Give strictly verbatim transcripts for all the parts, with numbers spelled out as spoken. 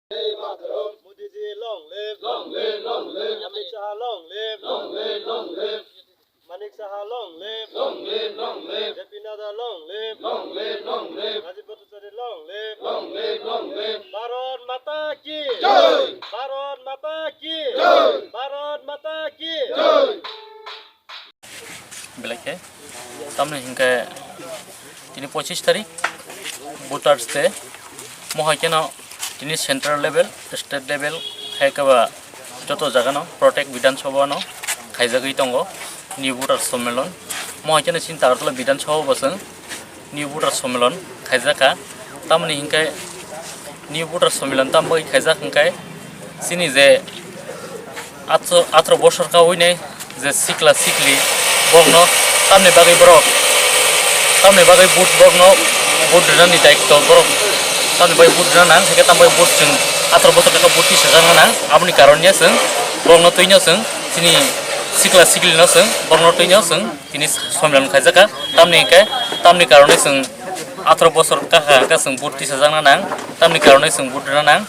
Modi ji long live. Long live, long live. Amit Shah long live. Long live, long live. Manik Saha long live. Long live, long live. J P Nadda long live. Long live, long live. Rajiv Bhattacharya long live. Long live, long live. Bharat Mata ki. Jai. Bharat Mata ki. Jai. Bharat Mata ki. Jai. Belai khe tamni hinkhe tini pochis tarik voters day, mohai kheno tini central level, state level hai khe ba joto jaga no protect Bidhan Sabha no khaijagwi tongo new voters sommelon. Mohai kheno chini Agartala Bidhan Sabha bo chwng new voters sommelon khaijakha. Tamoni hinkhe new voters sommelon tamo bagwi khaijak hinkhe chini je atro, atro bosor kawi nai je sikla sikli, borokno tamni bagwi borok, tamni bagwi vote, borokno vote rwnani daitto borok, tamni bagwi vote rwna nang, hwnkhe tamni bagwi vote chwng atro bosor kaka vote tisajak nang, aboni karon ya chwng borokno twino chwng chini sikla siklino chwng borokno twino chwng tini sommelon khaijakha, tamni hinkhe, tamni karon chwng atro bosor kaka kaka chwng vote tisajak nang, tamni karon chwng vote rwna nang.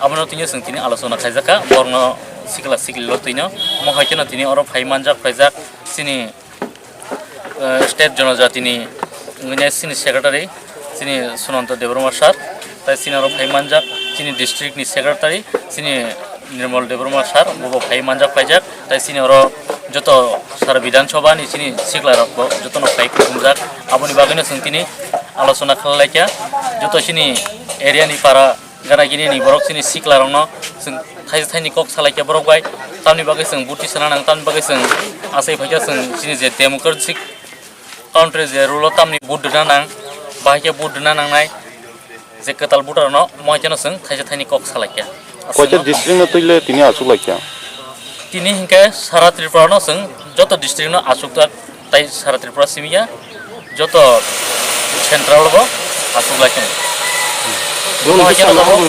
Abono tini chwng tini alochona khaijakha, borokno sikla siklilo twino. Mohai kheno tini oro phai manjak, phaijak chini, eh, state jonojatini wngwi nai chini secretary, chini Sunanta Debbarma sir, tai chini oro phai manjak chini district ni secretary, chini Nirmal Debbarma sir, bobo phai manjak, phaijak, tai chini oro joto sara Bidhan Sabha ni chini sikla rok bo jotono phai khumjak. Aboni bagwino chwng tini alochona khlai laikha, joto chini area ni para gana gini ni borok chini sikla rokno chwng thaisa thaini kok salaikha borok bai, tamni bagwi chwng vote tisana nang, tamni bagwi chwng achai phaikha chwng chini je democratic country je rule o tamni vote rwna nang, bahai khe vote rwna nangnai je kwtal voter no, moi kheno chwng thaisa thaini kok salaikha. Koita district no twile tini achuk laikha? Tini hinkhe sara Tripura no chwng joto district no achuk tak. Tai sara Tripura simi ya, joto central bo aswk lai khe. Bini Mohai khe bising no abo